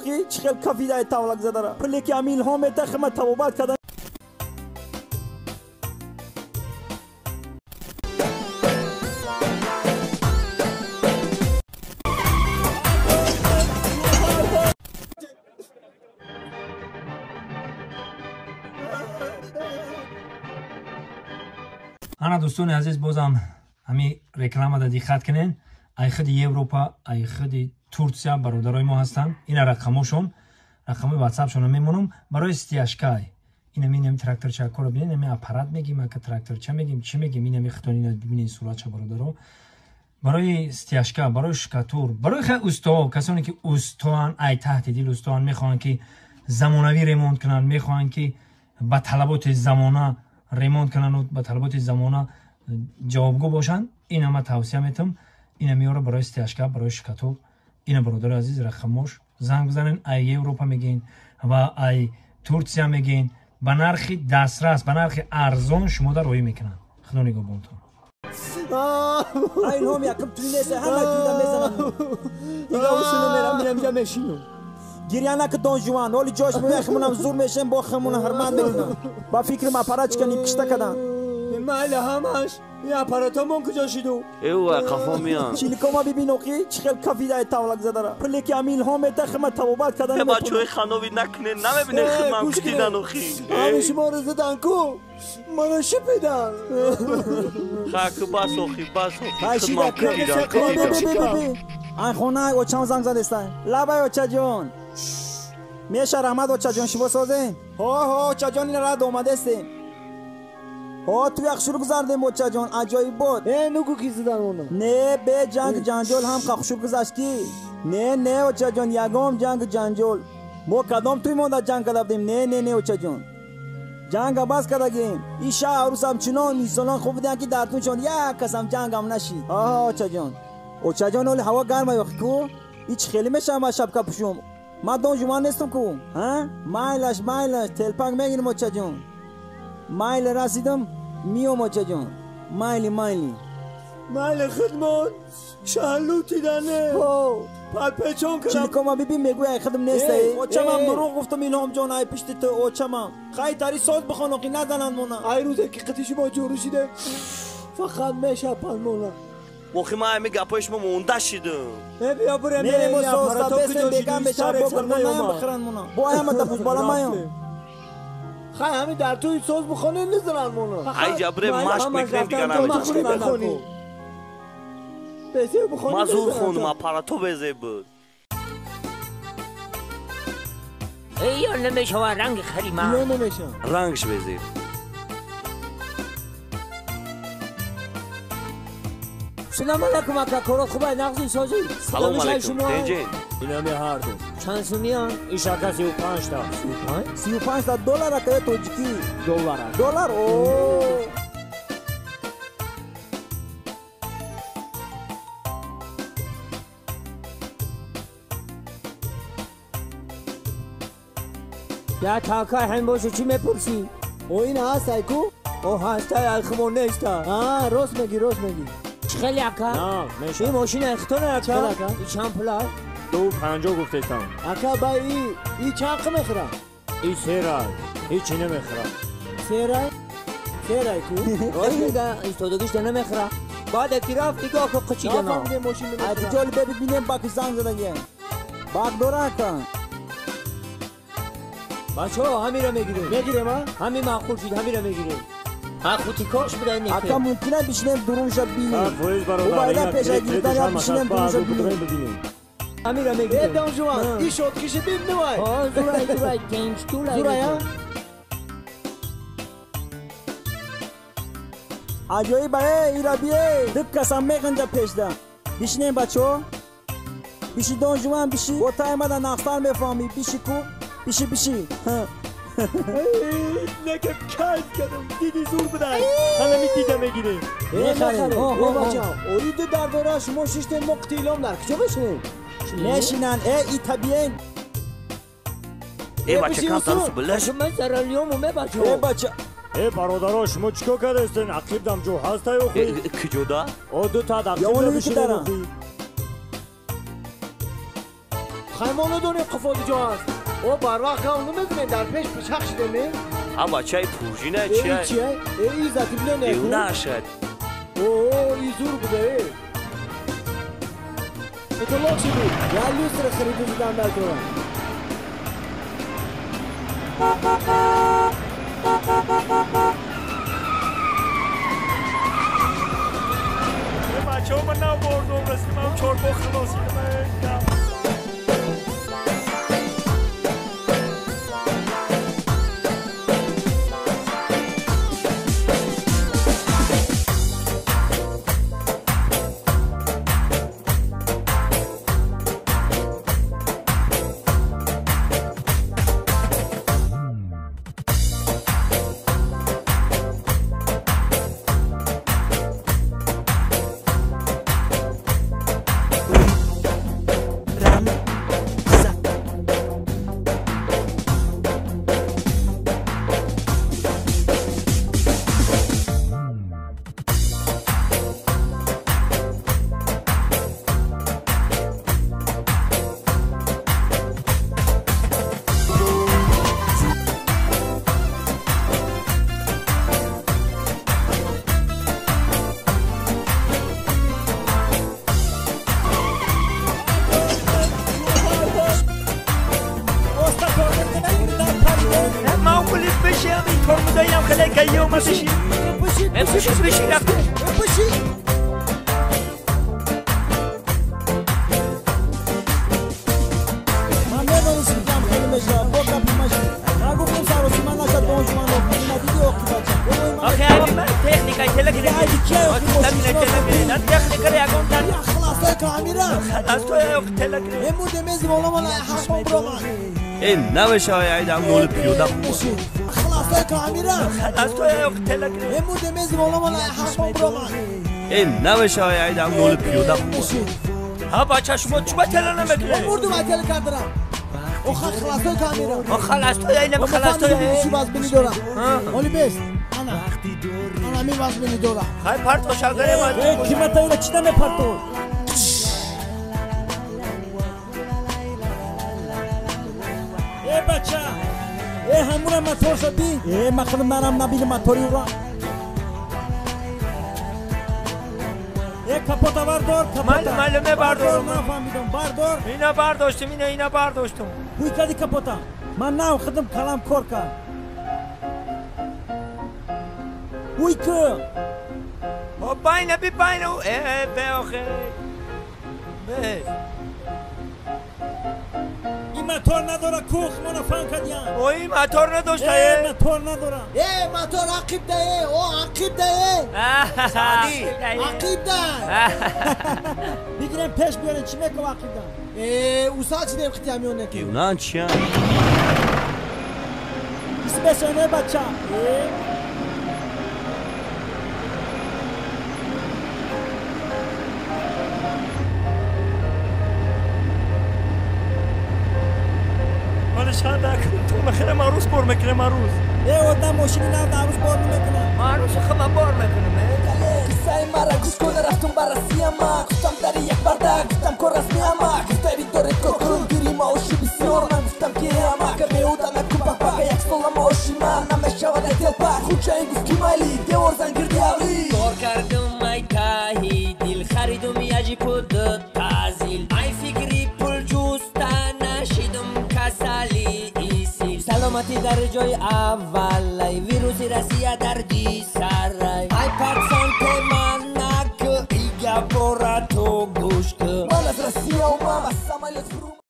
Чӣ хел кафидаи тавлак задара. Пуле ки ами Илҳом мета хима табобат кардан. Ана дӯстони азиз, бозам ҳами рекламада диққат кунен. Ай худи Европа, ай худи Турсия бародарои мо ҳастанд. Ина рақамошон, рақамои ватсапшонро мемонам барои стяжка. Инами инами тракторчакоро бинен, инами аппарат мегим, ака тракторча мегим, чӣ мегим, инами хитон ина бибинен суратша бародаро. Барои стяжка, барои штукатур, барои хеле усто, касоне ки устоан, ай таҳти дил устоан, мехоҳанд ки замонавӣ ремонт кунанд, мехоҳанд ки ба талаботи замона ремонт кунанд, ба талаботи замона ҷавобгӯ бошанд. Ина ма тавсия метам, ина меёра барои стяжка, барои штукатур. Ина бародари азиз рақамош занг бизанен, ай Европа мегин ва ай Турсия мегин, ба нархи дастрас, ба нархи арзон шумо дар роҳӣ мекунанд. Худо нигоҳбонтон. Ай Илҳом якум туй нест, ҳама туйда мезанам. Дига усуну мерам, мирам ҷа мешинам. Гиря наки Дон Жуан, ҳоли ҷош меояд, химонам зур мешем, бо химона ҳурмат мекунам. Ба фикрам аппаратчика нимкишта кадан. Майли ҳамаш, ин аппаратомон куҷо шиду? Эва қафо меян. Чиликома бибин оқи, чӣ хел кафидаи тавлак задара. Пуле ки ами Илҳом мета хима табобат кардан. Бачаҳои ханови накунен, намебинен химам кутидан охи. Ҳами шуморо задан ку, мана шипидан. Хаку бас охи, бас охи, химам кутидан, кутидан. Ай хона очам занг задестай. Лабай очаҷон. Меша раҳмат очаҷон, шумо созен? Ҳо ҳо очаҷон, ина рад омадестем. Ҳо ту як шурӯъ гузардем очаҷон, аҷоиб буд. Э нугу ки задан она. Не бе ҷанг ҷанҷол ҳам хушур гузашт ки. Не не очаҷон, ягом ҷанг ҷанҷол. Мо кадом туй монда ҷанг карда будем? Не не не очаҷон. Ҷанга бас кардагем. Ин шаҳр рӯсам чунон инсонон хуб буданд ки дар туншон як касам ҷангам нашид. Ҳо очаҷон. Очаҷон ҳоли ҳаво гарма ёхи ку? Ҳеч хеле мешавам аз шапка пӯшум. Ман Дон Жуан нестам ку? Ҳа? Майлаш майлаш, телпак мегирим очаҷон. Майли расидам, миём очаҷон. Майли майли. Майли хидмон шаҳлутидане. Парпечон кардам. Чиликома бибин мегӯяй ай хидм нестай. Очамам дурӯғ гуфтам Илҳомҷон, ай пишти ту очамам. Хай тари соз бихон оқи назананд мона. Ай рӯзе ки қити шумо ҷурӯ шиде, фақат мешапанд мона. Охи ман ҳами гапҳои шумо монда шидам. Э бия бурем, мерем соста бесем бегам бешар бо гурмонаям бихӯранд мона. Бо ҳамата бузбала маём. Хай ҳами дар туи соз бихонӣ низананд мона. Ай ҷабре машқ мекунем дигар намечахем. Ман зур хондум, аппарато безеб буд. Ё намешава ранги харима. Ё намешава. Рангш безеб. Салом алейкум ака, коро хубай нағзи созӣ. Салом алейкум, тенҷин. Инами ҳарду. Чанд сумиян? Иш ака 35 та. 35? 35 та доллар ака ё тоҷикӣ? Доллар. Доллар? О. Я така ҳам бошу чӣ мепурсӣ? О ин ҳаст ай ку? О ҳастай ай химо неста. А, рост мегӣ, рост мегӣ. Чӣ хеле ака? На, ин мошина ихтона ака? Чӣ ака? И чанд пула? 2.50 гуфтестам. Ака, ба и чанд қи мехӯрад? И серай, ҳичи намехӯрад. Серай? Серай ку? Рост мега, истодагишта намехӯрад. Баъде ки рафт, нигоҳ ку қичидана. Нафаҳмидем мошин Ай ҷоли бибинем баки занг задагиям. Бак дора ака? Бачаҳо, ҳамира мегирем. Мегирем, а? Ҳами маъқул шуд, ҳамира мегирем. Хутикош буда ин Ака мумкина бишинем дурунша бинем. 100% бародар. Убайда пеша гирифтан я бишинем дурунша бинем. Ҳамира мегирем. Э Дон Жуан, ин шоткиши биб нувай. Ҳо, зурай, зурай, тенч тулай. Зурай, а? Аҷоиб э, ира бие. Диб касам меғинҷа пешда. Бишинем бачаҳо. Биши Дон Жуан биши. Бо таймада нақстар мефаҳмӣ. Биши ку. Биши биши. Нека кайф кардам, диди зур будай. Ҳанами дида мегирем. Мехарем. Э бача, оиди дар дора шумо шиштем, мо қити Илҳом дар куҷо мешинем? Мешинанд, э ита биен. Э бача, камтар субилаш. Шумо заралиёму мебачо. Э бача. Э бародаро, шумо чӣ кор кардастен? Ақибдам ҷо ҳастай охи? Куҷода? О ду та Ё ақибда ону бишинем ки дара. охи. Хай мо надонем қафо диҷо аст. О барвақт гав намезанем, дар пеш пичақ шидем. А бачаи пуржина чия? Чия? И затепление. Нашад. О, и зур буда, э. Это лучше буд. Я люстра хариду задам дар кора. Бачаҳо, ман набурдум, расидам чорбо халос. Намешавай, айдам ноли пиёда. Э, намешавай, айдам ноли пиёда. Ҳа, бача, шумо чуба тела намекунед? Мурдум, ай тела кардам. Оха, халастой камера. О, халастой, ай нами халастой. Чӣ вазмини дора? Оли бест. Ана. Ана ми вазмини дора. Хай парто шагаре ма. Э, кимата ира чӣ намепарто? Э, бача. Э, ҳамура моторша би. Э, ма худам нарам набини мотори ура. Э, капота бардор, капота. Майли, мебардорам. Нафаҳмидам, бардор. Ина бардоштум, ина бардоштум. Ҳуй кади капота. Ман нав худам калам кор кард. Ҳуй ку. О, байна би байна. Э, бе охе. Бес. Ин мотор надора, кух мона фан кардиян. О, ин мотор надошта, э, мотор надора. Э, мотор ақиб да, э, о, ақиб да, э. Сади. Ақиб да. Бигирем пеш биёрем, чӣ мекунам ақиб да? Э, усал чидем хитям ё неки? Юнан чия? Иси бесоне, бача. Э. Ту арӯс бор мекунем, арӯс. Э, одам мошини нав арӯс бор намекунад. Ма арӯси хама бор мекунам. Қиссаи мара гӯш кун, рафтум ба Россия ма. Гуфтам дари як барда, гуфтам кор расми ама. Гуфтари доред кор кун, гири маоши бисёр. Ман гуфтам ки ама беҳуда накун пахпаха, як сола маоши ман намешавад ай телпак. Хучаин гуфт ки майли, девор зан гирди ҳавлӣ. Кор кардум ай таҳи дил, харидум яжипу ду тазил. Ай фикри пул ҷуста нашидум касали. Саломатӣ дар ҷои аввалай, вируси Россия дар дисарай. Ай партсанте ман наку, и гапора ту гӯш ку. Ман аз Россия омам, аз самолёт фурӯ.